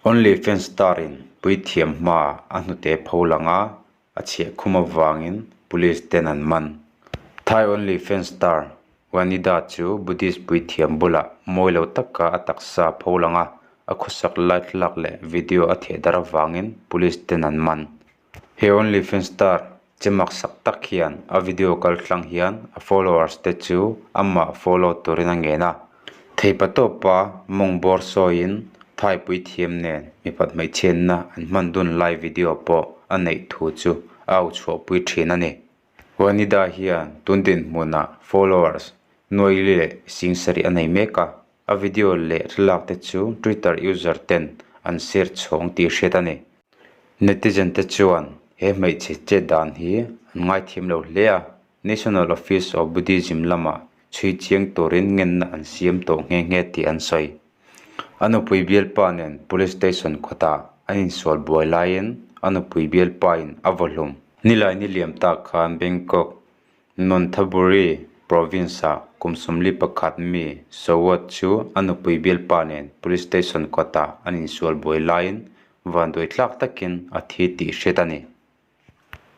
OnlyFans star in puithiam hmaah a hnute pho lang a, a chhiah khum avangin police ten an man. Thai OnlyFans star Wanida chu Buddhist puithiam bulah mawi lo taka a taksa pho lang a, a khawsak lai thlalak leh video a theh darh avangin police ten an man. He OnlyFans star che maksak tak hian a video kaltlang hian a followers te chu amah follow turin a ngen a. Theipatawpa mawng bawr sawiin Thai puithiam nen mipat hmeichhiatna an hman dun lai video pawh a neih thu chu a auchhuahpui thin a ni. Wanida hian tun dinhmunah followers nuai leh sing sarih a nei mek a, a video leh thlalak te chu Twitter user ten an share chhawng tih hriat a ni. Netizen te chuan he hmeichhe chet dan hi an ngaithiam lo hle a, National Office of Buddhism lamah chhui chiang turin ngenna an siam tawh nghe nghe tih an sawi. A nupui bialpa nen Police Station kawtah an insual buai laiin a nupui bialpain a vaw hlum. Nilai ni liam tak khan Bangkok Nonthaburi Province-ah kum 41 mi Sawat chu a nupui bialpa nen Police Station kawtah an insual buai laiin vanduai tlak takin a thi tih hriat a ni.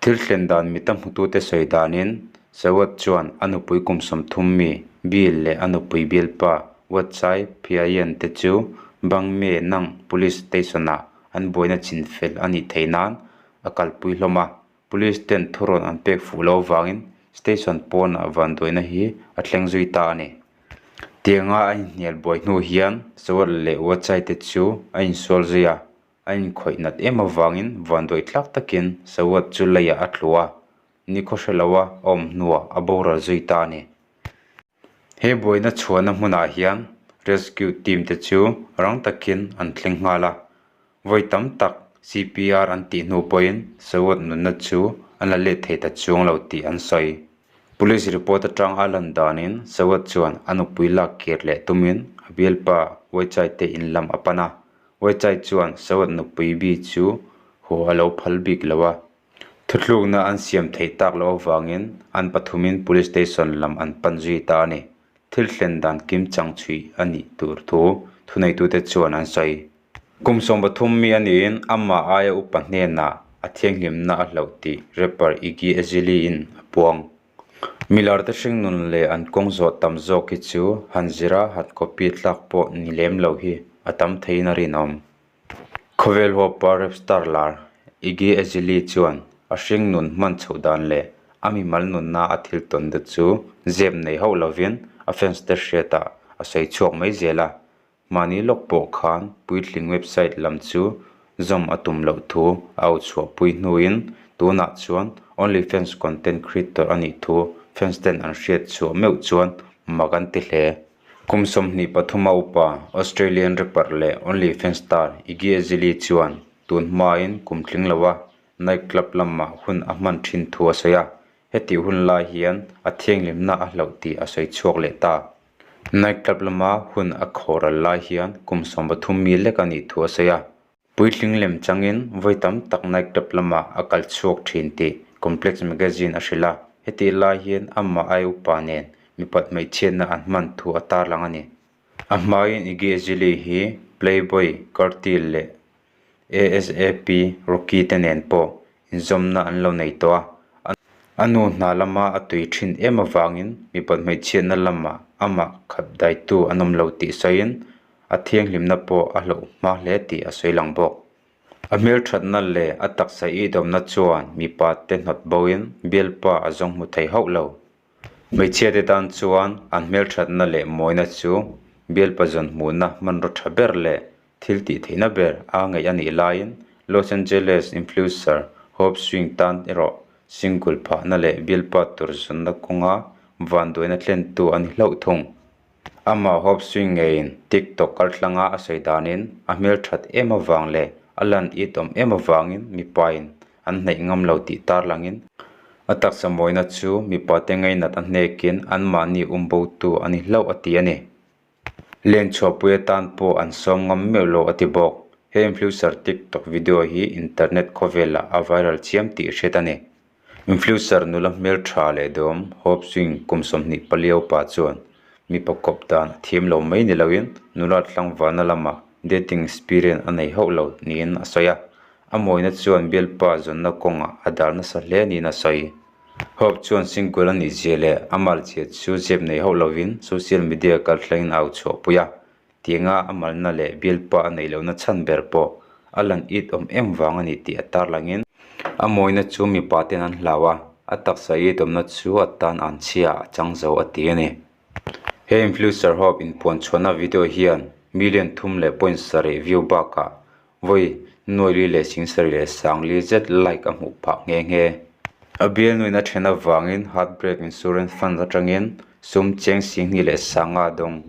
Thil thlen dan mita hmutute sawi danin Sawat chuan a nupui kum 30 mi Bill leh a nupui bialpa Watchai Phiayan te chu Bang Mae Nang Police Station-ah an buaina chinfel a nih theih nan a kalpui hlawm a. Police ten thurawn an pek fuh loh avangin station pawnah vanduaina hi a thleng zui ta a ni. Tianga a inhnial buai hnu hian Sawat leh Watchai te chu a insual zui a, a inkhawih nat em avangin vanduai tlak takin Sawat chu leiah a tlu a, nikhaw hre loa a awm hnuah a boral zui ta a ni. He buaina chhuahna hmunah hian rescue team te chu rang takin an thleng nghal a, vawi tam tak CPR an tih hnu pawhin Sawat nunna chu an la let thei ta chuang lo tih an sawi. Police report atang a lan danin Sawat chuan a nupui lak kir leh tumin a bialpa Waichai te in lam a pan a, Waichai chuan Sawat nupui bi chu haw a lo phal bik lo a. Thuthlukna an siam theih tak loh avangin an pathumin Police Station lam an pan zui ta a ni. Thil thlen dan kim chang chhui a nih tur thu thuneitute chuan an sawi. Kum 13 mi a niin amah aia upa hnenah a thianghlimna a hloh tih rapper Iggy Azalea-in a puang. Milar te hringnun leh an kawng zawh tam zawk hi chu han zira han copy tlak pawh ni lem lo hi a tam theiin a rinawm. Khawvel huapa rap star lar Iggy Azalea chuan a hringnun hman chhoh dan leh a mimal nunna a thil tawn te chu zep nei hauh lovin a fans te hriatah a sawi chhuak mai zel a. Mahni lawk pawh khan puitling website lam chu zawm a tum loh thu a auchhuahpui hnuin tunah chuan OnlyFans content creator a nih thu fans ten an hriat chhuah meuh chuan mak an ti hle. Kum 23 a upa Australian rapper leh OnlyFans star Iggy Azalea chuan tun hmain kum tling loa night club lamah hun a hman thin thu a sawi a, hetih hun lai hian a thianghlimna a hloh tih a sawi chhuak leh ta. Night club lama hun a khawhral lai hian kum 13 mi lek a nih thu a sawi a, puitling lem changin vawi tam tak night club lamah a kal chhuak thin tih Complex Magazine a hrilh a, hetih lai hian amah ai upa nen mipat hmeichhiatna an hman thu a tarlang a ni. A hmain Iggy Azalea hi Playboy Carti leh ASAP Rocky te nen pawh inzawmna an lo nei tawh a, a nu hna lama a tui thin em avangin mipat hmeichhiatna lamah amah khat daitu an awm lo tih sawiin a thianghlimna pawh a hloh hma hle tih a sawi lang bawk. A hmelthatna leh a taksa idawmna chuan mipa te hnawt boin bialpa a zawng hmu thei hauh lo. Hmeichhia te tan chuan an hmelthatna leh mawina chu bialpa zawn hmuhna hmanraw tha ber leh thil tih theihna ber a ngaih a nih laiin Los Angeles influencer Hope Swing tan erawh single phahna leh bialpa tur zawnna kawnga vanduaina thlentu a ni hlauh thung. Amah Hope Swing ngeiin TikTok kaltlanga a sawi danin a hmelthat em avang leh a lan it awm em avangin mipain an hnaih ngam lo tih tarlangin a taksa mawina chu mipate ngainat a hnekin anmahni umbotu a ni hlauh a ti a ni. Len chhuahpui atan pawh an sawm ngam meuh lo a ti bawk. He influencer TikTok video hi internet khawvelah a viral chiam tih hriat a ni. Influencer nula hmel tha leh dawm Hope Swing kum 24 upa chuan mipa kawp dan a thiam lo mai ni loin nula tlangvalna lamah dating experience a nei hauh lo niin a sawi a. A mawina chuan bialpa zawnna kawngah a dal nasa hle niin a sawi. Hope chuan single a nih zia leh a malzia chu zep nei hauh lovin social media kalthlangin a au chhuahpui a. Tianga a malna leh bialpa a neih lohna chhan ber pawh a lan it awm em vang a ni tih a tarlangin a mawina chu mipa ten an hlau a, a taksa it awmna chu a tan an chhia a chang zo a ti a ni. He influencer Hope inpuan chhuahna video hian million thum leh point sarih view bakah vawi nuaili leh singsarih leh sangli zet like a hmuh phah nghe nghe. A bialnuin a then avangin Heartbreak Insurance Fund atangin sum cheng singhnih leh sanga a dawng.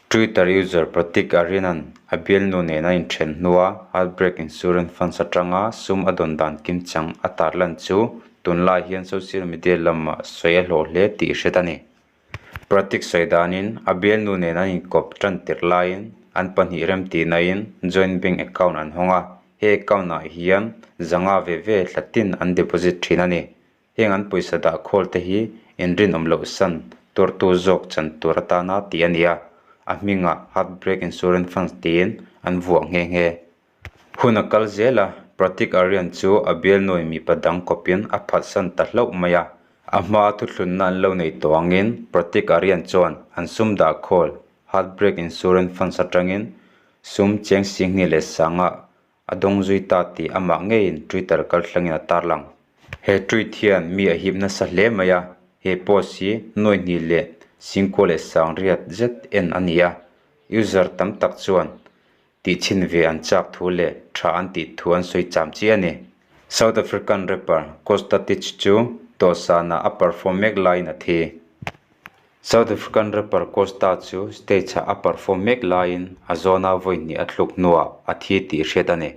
Twitter user Pratik Aryan-a'n a bialnu nena inthen hnua Heartbreak Insurance Funds atanga sum a dawn dan kimchang a tarlan chu tunlai hian social media lamah sawi a hlawh hle tih hriat a ni. Pratik sawi danin a bialnu nen an inkawp tan tirh laiin an pahnih remtihnain joint bank account an hawng a, he account ah hian zanga ve ve thla tin an deposit thin a ni. Heng an pawisa dah khawl te hi inrinawm loh san tuartu zawk chan tur atana tih a ni a, a hmingah Heartbreak Insurance Funds tiin an vuah nghe nghe. Hun a kal zel a, Pratik Aryan chu a bialnuin mipa dang kawpin a phatsan ta hlauh mai a. A hmaa thuthlunna an lo nei tawh angin Pratik Aryan chuan an sum dah khawl Heartbreak Insurance Funds atangin sum cheng singhnih leh sanga a dawng zui ta tih amah ngeiin Twitter kalthlangin a tarlang. He tweet hian mi a hip nasa hle mai a, he post hi nuai hnih leh singkua leh sangriat zet en a ni a, user tam tak chuan Tihchhin ve an chak thu leh tha an tih thu an sawi cham chiah a ni. South African rapper Costa Titch chu dawhsanah a perform mek laiin a thi. South African rapper Costa chu stage-ah a perform mek laiin a zawna vawi hnih a thluk hnuah a thi tih hriat a ni.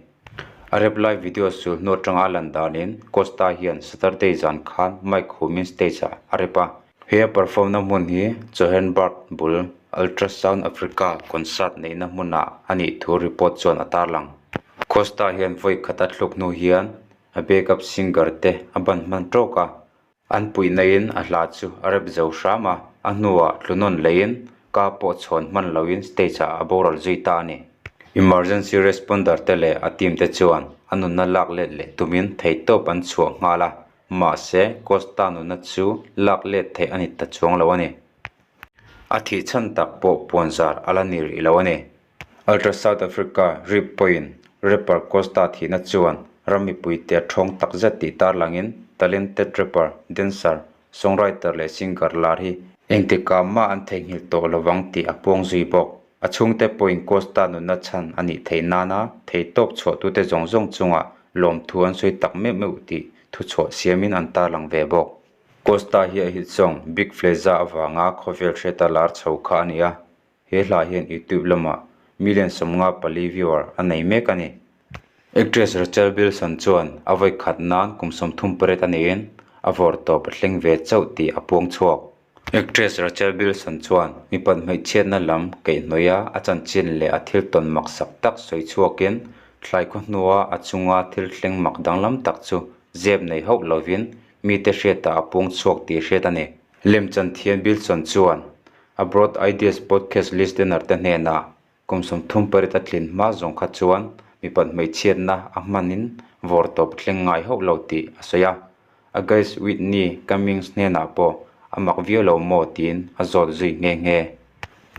A rap lai video sul hnu atanga a lan danin Costa hian Saturday zan khan mic humin stage-ah a rap a. He a perform na hmun hi Johannesburg bul Ultrasound Africa concert neihna hmunah a nih thu report chuan a tarlang. Costa hian vawi khat a thluk hnu hian a backup singer te a ban hman tawk a, an puihna in a hla chu a rep zo hram a, a hnuah tlunawn leiin ka pawh chhawn hman loin stage ah a boral zui ta a ni. Emergency responder te leh a team te chuan a nunna lak let leh tumin theihtawp an chhuah nghal a, Mahse, Costa nuna chu lak let theih a ni ta chuang lo a ni. A thih chhan tak pawh puanzar a la ni rih lo a ni. Ultra South Africa rip pawhin rapper Costa thihna chuan ram mipuite a thawng tak zet tih tarlangin talented rapper, dancer, songwriter leh singer lar hi engtikah mah an theihnghilh tawh lovang tih a puang zui bawk. A chhungte pawhin Costa nunna chhan a nih theih nana theihtawp chhuahtute zawng zawng chungah lawmthu an sawi tak meuh meuh tih thuchhuah siamin an tarlang ve bawk. Costa hi a hit song Big Flezza avanga khawvel hriata lar chho kha a ni a, he hla hian YouTube lamah million 54 viewer a nei mek a ni. Actress Rachel Bilson chuan a vawi khat nan kum 38 a niin a vawr tawp a thleng ve chauh tih a puang chhuak. Actress Rachel Bilson chuan mipat hmeichhiatna lam kaihhnawih a a chanchin leh a thil tawn maksak tak sawi chhuakin thlai khaw hnua a chunga thil thleng mak danglam tak chu zep nei hauh lovin mite hriatah a pung chhuak tih hriat a ni. Lemchan thian Bilson chuan a Broad Ideas podcast listener te hnenah Kum 38 a tlin hma zawng kha chuan mipat hmeichhiatna a hmanin vawr tawp thleng ngai hauh lo tih a sawi a. A guest Whitney Cummings hnenah pawh a mak viau lo maw tiin a zawt zui nghe nghe.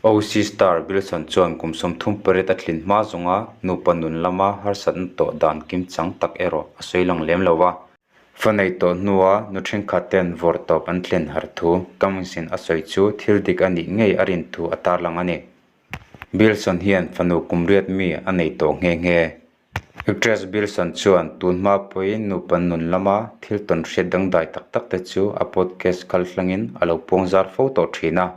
OC star Bilson chuan kum 38 a tlin hma zawnga nupa nun lama harsatna tawh dan kimchang tak erawh a sawi lang lem lo a. Fa nei tawh hnua nu thenkhat ten vawr tawp an thlen har thu Cummings-in a sawi chu thil dik a nih ngei a rin thu a tarlang a ni. Bilson hian fanu kum riat mi a nei tawh nghe nghe. Actress Bilson chuan tun hma pawhin nupa nun lama thil tawn hriat dangdai tak tak te chu a podcast kal hlangin a lo puang zar fo tawh thin a,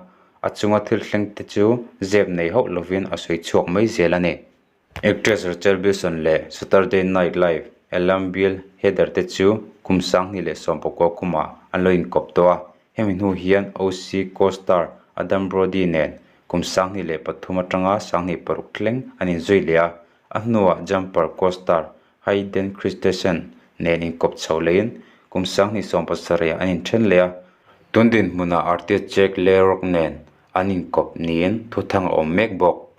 a chunga thil thleng te chu zep nei hauh lovin a sawi chhuak mai zel a ni. Actress Rachel Bilson leh Saturday Night Live alum Bill Hader te chu kum 2019 kumah an lo inkawp tawh a, Hemi hnu hian OC co-star Adam Brody nen kum 2003 atanga 2006 thleng an inzui leh a, a hnuah Jumper co-star Hayden Christensen nen inkawp chho leiin kum 2017 ah an inthen leh a. Tun dinhmunah artist Jake Le Roc nen an inkawp niin thuthang a awm mek bawk.